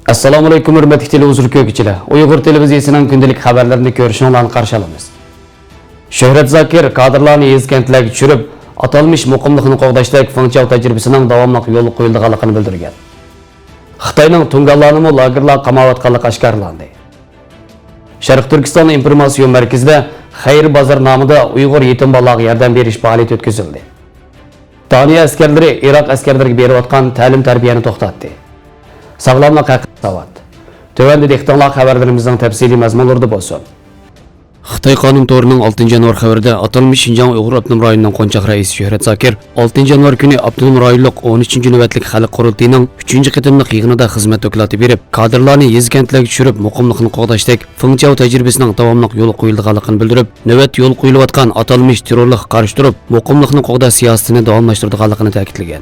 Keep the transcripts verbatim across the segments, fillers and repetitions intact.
ئەسسالامۇئەلەيكۇم، ھۆرمەتلىك تېلېۋىزور كۆرگۈچىلەر. ئۇيغۇر تېلېۋىزىيىسىنىڭ كۈندىلىك خەۋەرلىرىنى كۆرۈشۈڭلارنى قارشى ئالىمىز. شۆھرەت زاكىر كادىرلارنى يېزا-كەنتلەرگە چۈشۈرۈپ، ئاتالمىش مۇقىملىقنى قوغداشتەك فېڭچياۋ تەجرىبىسىنىڭ داۋاملىق يولغا قويۇلىدىغانلىقىنى بىلدۈرگەن. خىتاينىڭ تۇڭگانلارنىمۇ لاگېرلارغا قاماۋاتقانلىقى ئاشكارىلاندى. شەرقىي تۈركىستان ئىنفورماتسىيە مەركىزىدە خەير بازىرى نامىدا ئۇيغۇر يېتىم بالىلارغا ياردەم بېرىش پائالىيىتى ئۆتكۈزۈلدى. دانىيە ئەسكەرلىرى ئىراق ئەسكەرلىرىگە بېرىۋاتقان تەلىم-تەربىيەنى توختاتتى. ساغلاملىق ھەققىدە ساۋات. تۆۋەندە دىققىتىڭلار خەۋەرلىرىمىزنىڭ تەپسىلىي مەزمۇنلىرىدا بولسۇن. خىتاي قانۇن تورىنىڭ ئالتىنچى يانۋار خەۋىرىدە ئاتالمىش شىنجاڭ ئۇيغۇر ئاپتونوم رايونىنىڭ قونچاق رەئىسى شۆھرەت زاكىر ئالتىنچى يانۋار كۈنى ئاپتونوم رايونلۇق ئون ئۈچىنچى نۆۋەتلىك خەلق قۇرۇلتىيىنىڭ ئۈچىنچى قېتىملىق يىغىنىدا خىزمەت دوكلاتى بېرىپ، كادىرلارنى يېزا-كەنتلەرگە چۈشۈرۈپ، مۇقىملىقنى قوغداشتەك فېڭچياۋ تەجرىبىسىنىڭ داۋاملىق يولغا قويۇلىدىغانلىقىنى بىلدۈرۈپ، نۆۋەتتە يولغا قويۇلۇۋاتقان ئاتالمىش تېررورلۇققا قارشى تۇرۇپ، مۇقىملىقنى قوغداش سىياسىتىنى داۋاملاشتۇرىدىغانلىقىنى تەكىتلىگەن.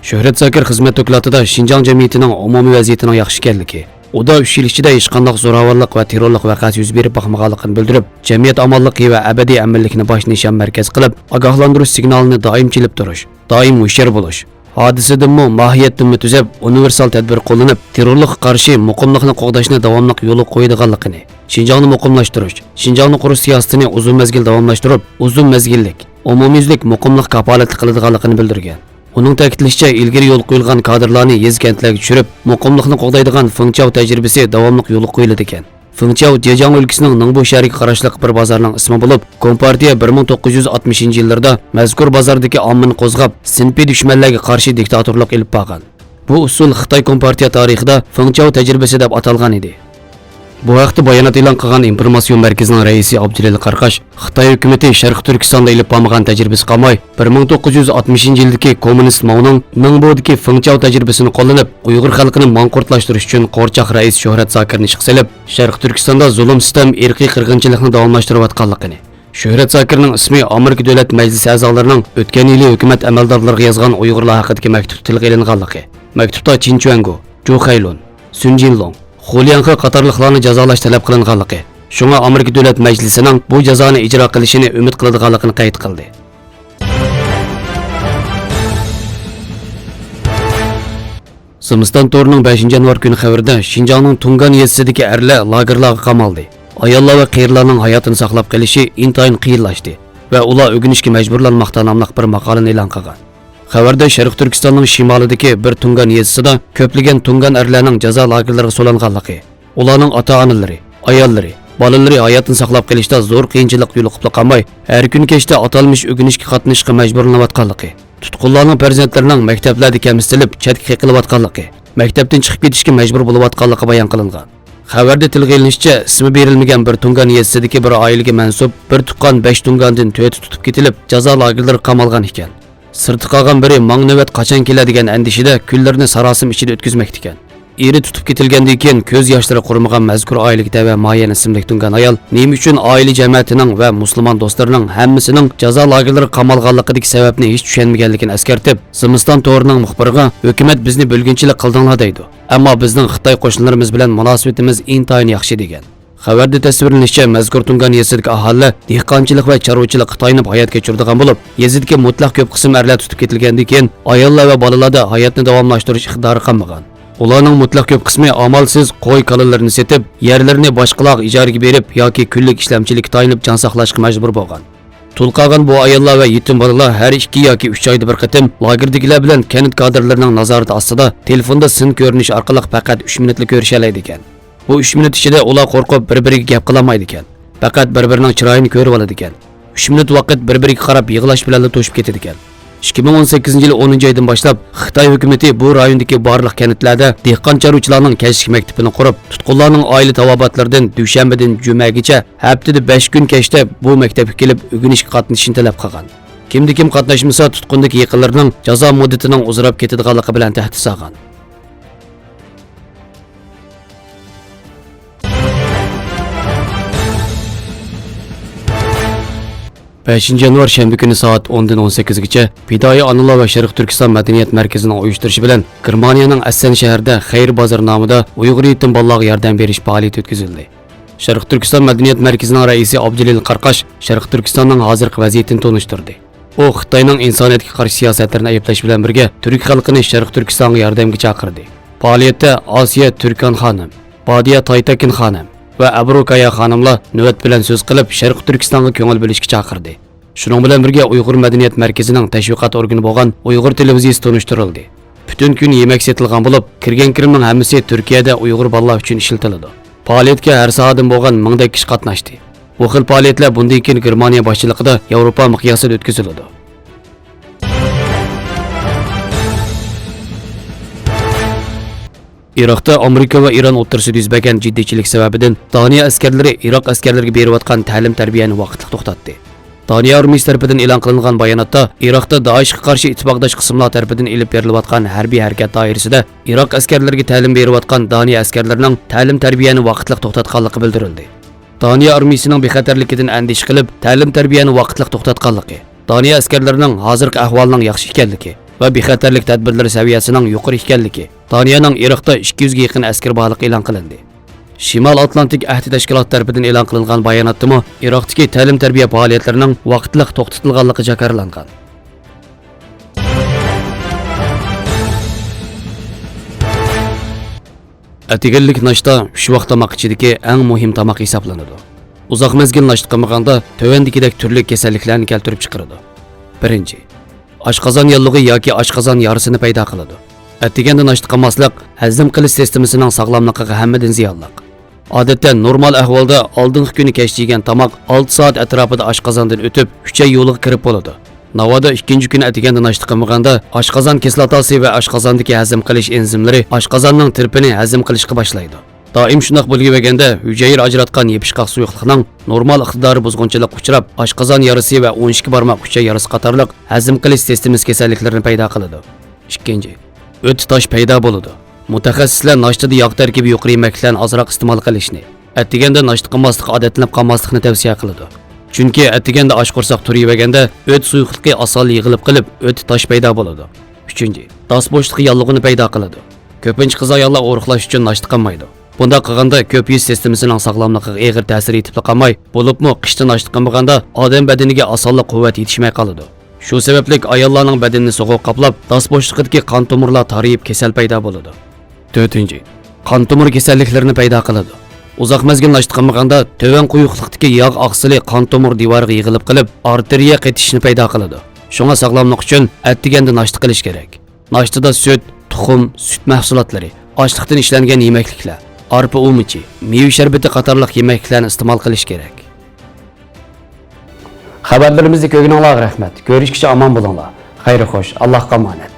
شۆھرەت زاكىر خىزمەت دوكلاتىدا شىنجاڭ جەمئىيىتىنىڭ ئومۇمىي ۋەزىيىتىنىڭ ياخشى ئىكەنلىكى، ئۇدا ئۈچ يىل ئىچىدە ھېچقانداق زوراۋانلىق ۋە تېررورلۇق ۋەقەسى يۈز بېرىپ باقمىغانلىقىنى بىلدۈرۈپ، جەمئىيەت ئامانلىقى ۋە ئەبەدىي ئەمىنلىكنى باش نىشان مەركەز قىلىپ، ئاگاھلاندۇرۇش سىگنالىنى دائىم چېلىپ تۇرۇش، دائىم ھوشيار بولۇش، ھادىسىدىنمۇ، ماھىيەتتىنمۇ تۈزەپ، ئۇنىۋېرسال تەدبىر قوللىنىپ، تېررورلۇققا قارشى مۇقىملىقنى قوغداشنى داۋاملىق يولغا قويىدىغانلىقىنى، شىنجاڭنى مۇقىملاشتۇرۇش، شىنجاڭنى قۇرۇش سىياسىتىنى ئۇزۇن مەزگىل داۋاملاشتۇرۇپ، ئۇزۇن مەزگىللىك، ئومۇميۈزلۈك مۇقىملىق كاپالەتلىك قىلىدىغانلىقىنى بىلدۈرگەن. ئۇنىڭ تەكىتلىشىچە، ئىلگىرى يولغا قويۇلغان كادىرلارنى يېزا-كەنتلەرگە چۈشۈرۈپ، مۇقىملىقنى قوغدايدىغان فېڭچياۋ تەجرىبىسى داۋاملىق يولغا قويۇلىدىكەن. فېڭچياۋ جېجياڭ ئۆلكىسىنىڭ نىڭبو شەھىرىگە قاراشلىق بىر بازارنىڭ ئىسمى بولۇپ، كومپارتىيە بىر مىڭ توققۇز يۈز ئاتمىشىنچى يىللىرىدا مەزكۇر بازاردىكى ئاممىنى قوزغاپ، سىنىپىي دۈشمەنلەرگە قارشى دىكتاتورلۇق ئېلىپ بارغان. بۇ ئۇسۇل خىتاي كومپارتىيە تارىخىدا فېڭچياۋ تەجرىبىسى دەپ ئاتالغان ئىدى. بۇ ھەقتە بايانات ئېلان قىلغان ئىنفورماتسىيون مەركىزىنىڭ رەئىسى ئابدۇجېلىل قاراقاش، خىتاي ھۆكۈمىتى شەرقىي تۈركىستاندا ئېلىپ بارمىغان تەجرىبىسى قالماي، بىر مىڭ توققۇز يۈز ئاتمىشىنچى يىلدىكى كوممۇنىست ماۋنىڭ نىڭبودىكى فېڭچياۋ تەجرىبىسىنى قوللىنىپ، ئۇيغۇر خەلقىنى ماڭقۇرتلاشتۇرۇش ئۈچۈن قورچاق رەئىس شۆھرەت زاكىرنى ئىشقا سېلىپ، شەرقىي تۈركىستاندا زۇلۇم-سىتەم، ئىرقىي قىرغىنچىلىقنى داۋاملاشتۇرۇۋاتقانلىقىنى، شۆھرەت زاكىرنىڭ ئىسمى ئامېرىكا دۆلەت مەجلىسى ئەزالىرىنىڭ ئۆتكەن يىلى ھۆكۈمەت ئەمەلدارلىرىغا يازغان ئۇيغۇرلار ھەققىدىكى مەكتۇپتا تىلغا ئېلىنغانلىقى، مەكتۇپتا چىن چۈەنگو، جۇ خەيلۇن، سۈن جىنلۇڭ، خۇ لياڭخې قاتارلىقلارنى جازالاش تەلەپ قىلىنغانلىقى، شۇڭا ئامېرىكا دۆلەت مەجلىسىنىڭ بۇ جازانى ئىجرا قىلىشىنى ئۈمىد قىلىدىغانلىقىنى قەيت قىلدى. زىمىستان تورىنىڭ بەشىنچى يانۋار كۈنى خەۋىرىدە شىنجاڭنىڭ تۇڭگان يېزىسىدىكى ئەرلەر لاگېرلارغا قامالدى. ئاياللار ۋە قېرىلارنىڭ ھاياتىنى ساقلاپ قېلىشى ئىنتايىن قىيىنلاشتى ۋە ئۇلار ئۆگىنىشكە مەجبۇرلانماقتا ناملىق بىر ماقالىنى ئېلان قىلغان. خەۋەردە شەرقىي تۈركىستاننىڭ شىمالىدىكى بىر تۇڭگان يېزىسىدا كۆپلىگەن تۇڭگان ئەرلەرنىڭ جازا لاگېرلىرىغا سولانغانلىقى، ئۇلارنىڭ ئاتا-ئانىلىرى، ئاياللىرى، بالىلىرى ھاياتىنى ساقلاپ قېلىشتا زور قىيىنچىلىق يولۇقۇپلا قالماي، ھەر كۈنى كەچتە ئاتالمىش ئۆگىنىشكە قاتنىشىشقا مەجبۇرلىنىۋاتقانلىقى، تۇتقۇنلارنىڭ پەرزەنتلىرىنىڭ مەكتەپلەردە كەمسىتىلىپ، چەتكە قېقىلىۋاتقانلىقى، مەكتەپتىن چىقىپ كېتىشكە مەجبۇر بولۇۋاتقانلىقى بايان قىلىنغان. خەۋەردە تىلغا ئېلىنىشىچە، ئىسمى بېرىلمىگەن بىر تۇڭگان يېزىسىدىكى بىر ئائىلىگە مەنسۇپ بىر تۇغقان بەش تۇڭگاندىن تۆتى تۇتۇپ كېتىلىپ، جازا لاگېرلىرىغا قامالغان ئىكەن. سىرتتا قالغان بىرى ماڭا نۆۋەت قاچان كېلەر دېگەن ئەندىشىدە كۈنلىرىنى ساراسىم ئىچىدە ئۆتكۈزمەكتىكەن. ئېرى تۇتۇپ كېتىلگەندىن كېيىن كۆز ياشلىرى قۇرۇمىغان مەزكۇر ئائىلىگە تەۋە مايەن ئىسىملىك تۇڭگان ئايال نېمە ئۈچۈن ئائىلە جەمەتىنىڭ ۋە مۇسۇلمان دوستلىرىنىڭ ھەممىسىنىڭ جازا لاگېرلىرىغا قامالغانلىقىدىكى سەۋەبنى ھېچ چۈشەنمىگەنلىكىنى ئەسكەرتىپ، زىمىستان تورىنىڭ مۇخبىرىغا، «ھۆكۈمەت بىزنى بۆلگۈنچىلىك قىلدىڭلار» دەيدۇ. ئەمما بىزنىڭ خىتاي قوشنىلىرىمىز بىلەن مۇناسىۋىتىمىز ئىنتايىن ياخشى، دېگەن. خەۋەردە تەسۋىرلىنىشىچە، مەزكۇر تۇڭگان يېزىسىدىكى ئاھالىلەر دېھقانچىلىق ۋە چارۋىچىلىققا تايىنىپ ھايات كەچۈرىدىغان بولۇپ، يېزىدىكى مۇتلەق كۆپ قىسىم ئەرلەر تۇتۇپ كېتىلگەندىن كېيىن، ئاياللار ۋە بالىلاردا ھاياتنى داۋاملاشتۇرۇش ئىقتىدارى قالمىغان. ئۇلارنىڭ مۇتلەق كۆپ قىسمى ئامالسىز قوي-كالىلىرىنى سېتىپ، يەرلىرىنى باشقىلارغا ئىجارىگە بېرىپ ياكى كۈنلۈك ئىشلەمچىلىككە تايىنىپ جان ساقلاشقا مەجبۇر بولغان. تۇل قالغان بۇ ئاياللار ۋە يېتىم بالىلار ھەر ئىككى ياكى ئۈچ ئايدا بىر قېتىم لاگېردىكىلەر بىلەن كەنت كادىرلىرىنىڭ نازارىتى ئاستىدا تېلېفوندا سىن كۆرۈنۈش ئارقىلىق پەقەت ئۈچ مىنۇتلا كۆرۈشەلەيدىكەن. بۇ ئۈچ مىنۇت ئىچىدە ئۇلار قورقۇپ بىر-بىرىگە گەپ قىلالمايدىكەن. پەقەت بىر-بىرىنىڭ چىرايىنى كۆرۈۋالىدىكەن. ئۈچ مىنۇت ۋاقىت بىر-بىرىگە قاراپ يىغلاش بىلەنلا توشۇپ كېتىدىكەن. ئىككى مىڭ ئون سەككىزىنچى يىل ئونىنچى ئايدىن باشلاپ خىتاي ھۆكۈمىتى بۇ رايوندىكى بارلىق كەنتلەردە دېھقان چارۋىچىلارنىڭ كەچلىك مەكتىپىنى قۇرۇپ، تۇتقۇنلارنىڭ ئائىلە تاۋابىئاتلىرىدىن دۈشەنبىدىن جۈمەگىچە ھەپتىدە بەش كۈن كەچتە بۇ مەكتەپكە كېلىپ ئۆگىنىشكە قاتنىشىشنى تەلەپ قىلغان. كىمدە كىم قاتناشمىسا، تۇتقۇندىكى يېقىنلىرىنىڭ جازا مۇددىتىنىڭ ئۇزىراپ كېتىدىغانلىقى بىلەن تەھدىت سالغان. بەشىنچى يانۋار شەنبە كۈنى سائەت ئوندىن ئون سەككىزگىچە پىدائىي ئانىلار ۋە شەرقىي تۈركىستان مەدەنىيەت مەركىزىنىڭ ئۇيۇشتۇرۇشى بىلەن گېرمانىيەنىڭ ئەسسەن شەھىرىدە خەير بازىرى نامىدا ئۇيغۇر يېتىم بالىلارغا ياردەم بېرىش پائالىيىتى ئۆتكۈزۈلدى. شەرقىي تۈركىستان مەدەنىيەت مەركىزىنىڭ رەئىسى ئابدۇجېلىل قاراقاش شەرقىي تۈركىستاننىڭ ھازىرقى ۋەزىيىتىنى تونۇشتۇردى. ئۇ خىتاينىڭ ئىنسانىيەتكە قارشى سىياسەتلىرىنى ئەيىبلەش بىلەن بىرگە، تۈرك خەلقىنى شەرقىي تۈركىستانغا ياردەمگە چاقىردى. پائالىيەتتە ئاسىيە تۈركان خانىم، بادىيە تايتەكىن خانىم ۋە ئەبرۇ كايا خانىملار نۆۋەت بىلەن سۆز قىلىپ، شەرقىي تۈركىستانغا كۆڭۈل بۆلۈشكە چاقىردى. شۇنىڭ بىلەن بىرگە، ئۇيغۇر مەدەنىيەت مەركىزىنىڭ تەشۋىقات ئورگىنى بولغان ئۇيغۇر تېلېۋىزىيىسى تونۇشتۇرۇلدى. پۈتۈن كۈن يېمەك سېتىلغان بولۇپ، كىرگەن كىرىمنىڭ ھەممىسى تۈركىيەدە ئۇيغۇر بالىلار ئۈچۈن ئىشلىتىلىدۇ. پائالىيەتكە ھەر ساھەدىن بولغان مىڭدەك كىشى قاتناشتى. بۇ خىل پائالىيەتلەر بۇندىن كېيىن گېرمانىيە باشچىلىقىدا ياۋروپا مىقياسىدا ئۆتكۈزۈلىدۇ. ئىراقتا ئامېرىكا ۋە ئىران ئوتتۇرىسىدا يۈز بەرگەن جىددىيچىلىك سەۋەبىدىن دانىيە ئەسكەرلىرى ئىراق ئەسكەرلىرىگە بېرىۋاتقان تەلىم-تەربىيەنى ۋاقىتلىق توختاتتى. دانىيە ئارمىيىسى تەرىپىدىن ئېلان قىلىنغان باياناتتا، ئىراقتا دائىشقا قارشى ئىتتىپاقداش قىسىملار تەرىپىدىن ئېلىپ بېرىلىۋاتقان ھەربىي ھەرىكەت دائىرىسىدە ئىراق ئەسكەرلىرىگە تەلىم بېرىۋاتقان دانىيە ئەسكەرلىرىنىڭ تەلىم-تەربىيەنى ۋاقىتلىق توختاتقانلىقى بىلدۈرۈلدى. دانىيە ئارمىيىسىنىڭ بىخەتەرلىكىدىن ئەندىشە قىلىپ، تەلىم-تەربىيەنى ۋاقىتلىق توختاتقانلىقى، دانىيە ئەسكەرلىرىنىڭ ھازىرقى ئەھۋالىنىڭ ياخشى ئىكەنلىكى ۋە بىخەتەرلىك تەدبىرلىرى سەۋىيەسىنىڭ يۇقىرى ئىكەنلىكى، دانىيەنىڭ ئىراقتا ئىككى يۈزگە يېقىن ئەسكىرى بارلىقى ئېلان قىلىندى. شىمال ئاتلانتىك ئەھدى تەشكىلاتى تەرىپىدىن ئېلان قىلىنغان باياناتتىمۇ ئىراقتىكى تەلىم-تەربىيە پائالىيەتلىرىنىڭ ۋاقىتلىق توختىتىلغانلىقى جاكارلانغان. ئەتىگەنلىك ناشتا ئۈچ ۋاق تاماق ئىچىدىكى ئەڭ مۇھىم تاماق ھېسابلىنىدۇ. ئۇزاق مەزگىل ناشتا قىلمىغاندا تۆۋەندىكىدەك تۈرلۈك كېسەللىكلەرنى كەلتۈرۈپ چىقىرىدۇ. بىرىنچى، ئاشقازان ياللۇغى ياكى ئاشقازان يارىسىنى پەيدا قىلىدۇ. ئەتىگەندە ناشتا قىلماسلىق ھەزىم قىلىش سىستېمىسىنىڭ ساغلاملىقىغا ھەممىدىن زىيانلىق. ئادەتتە نورمال ئەھۋالدا ئالدىنقى كۈنى كەچتە يېگەن تاماق ئالتە سائەت ئەتراپىدا ئاشقازاندىن ئۆتۈپ، ئۈچەي يولىغا كىرىپ بولىدۇ. ناۋادا ئىككىنچى كۈنى ئەتىگەندە ناشتا قىلمىغاندا، ئاشقازان كىسلاتاسى ۋە ئاشقازاندىكى ھەزىم قىلىش ئېنزىملىرى ئاشقازاننىڭ تىرپىنى ھەزىم قىلىشقا باشلايدۇ. دائىم شۇنداق بولۇۋەرگەندە، ھۈجەيرە ئاجراتقان يېپىشقاق سۇيۇقلۇقنىڭ نورمال ئىقتىدارى بۇزغۇنچىلىققا ئۇچراپ، ئاشقازان يارىسى ۋە ئون ئىككى بارماق ئۈچەي يارىسى قاتارلىق ھەزىم قىلىش سىستېمىسى كېسەللىكلىرىنى پەيدا قىلىدۇ. ئىككىنچى، ئۆت تاش پەيدا بولىدۇ. مۇتەخەسسىسلەر ناشتىدا ياغ تەركىبى يۇقىرى يېمەكلىكلەرنى ئازراق ئىستېمال قىلىشنى، ئەتىگەندە ناشتا قىلماسلىققا ئادەتلىنىپ قالماسلىقنى تەۋسىيە قىلىدۇ. چۈنكى ئەتىگەندە ئاچ قورساق تۇرۇۋەرگەندە ئۆت سۇيۇقلۇقى ئاسانلا يىغىلىپ قېلىپ، ئۆت تاش پەيدا بولىدۇ. ئۈچىنچى، داس بوشلۇقى ياللۇغىنى پەيدا قىلىدۇ. كۆپىنچە قىز ئاياللار ئورۇقلاش ئۈچۈن ناشتا قىلمايدۇ. بۇنداق قىلغاندا كۆپ يۈز سىستېمىسىنىڭ ساغلاملىقىغا ئېغىر تەسىر يېتىپلا قالماي، بولۇپمۇ قىشتا ناشتا قىلمىغاندا ئادەم بەدىنىگە ئاسانلا قۇۋۋەت يېتىشمەي قالىدۇ. شۇ سەۋەبلىك ئاياللارنىڭ بەدىنىنى سوغۇق قاپلاپ، داس بوشلۇقىدىكى قان تومۇرلار تارىيىپ كېسەل پەيدا بولىدۇ. تۆتىنچى، قان تومۇر كېسەللىكلىرىنى پەيدا قىلىدۇ. ئۇزاق مەزگىل ناشتا قىلمىغاندا تۆۋەن قويۇقلۇقتىكى ياغ ئاقسىلى قان تومۇر دىۋارىغا يىغىلىپ قېلىپ، ئارتېرىيە قېتىشىشنى پەيدا قىلىدۇ. شۇڭا ساغلاملىق ئۈچۈن ئەتىگەندە ناشتا قىلىش كېرەك. ناشتىدا سۈت، تۇخۇم، سۈت مەھسۇلاتلىرى، ئاشلىقتىن ئىشلەنگەن يېمەكلىكلەر، ئارپا ئۇمىچى، مېۋە شەربىتى قاتارلىق يېمەكلىكلەرنى ئىستېمال قىلىش كېرەك. خەۋەرلىرىمىزنى كۆرگىنىڭلارغا رەھمەت. كۆرۈشكىچە ئامان بولۇڭلار. خەير خوش، ئاللاھقا ئامانەت.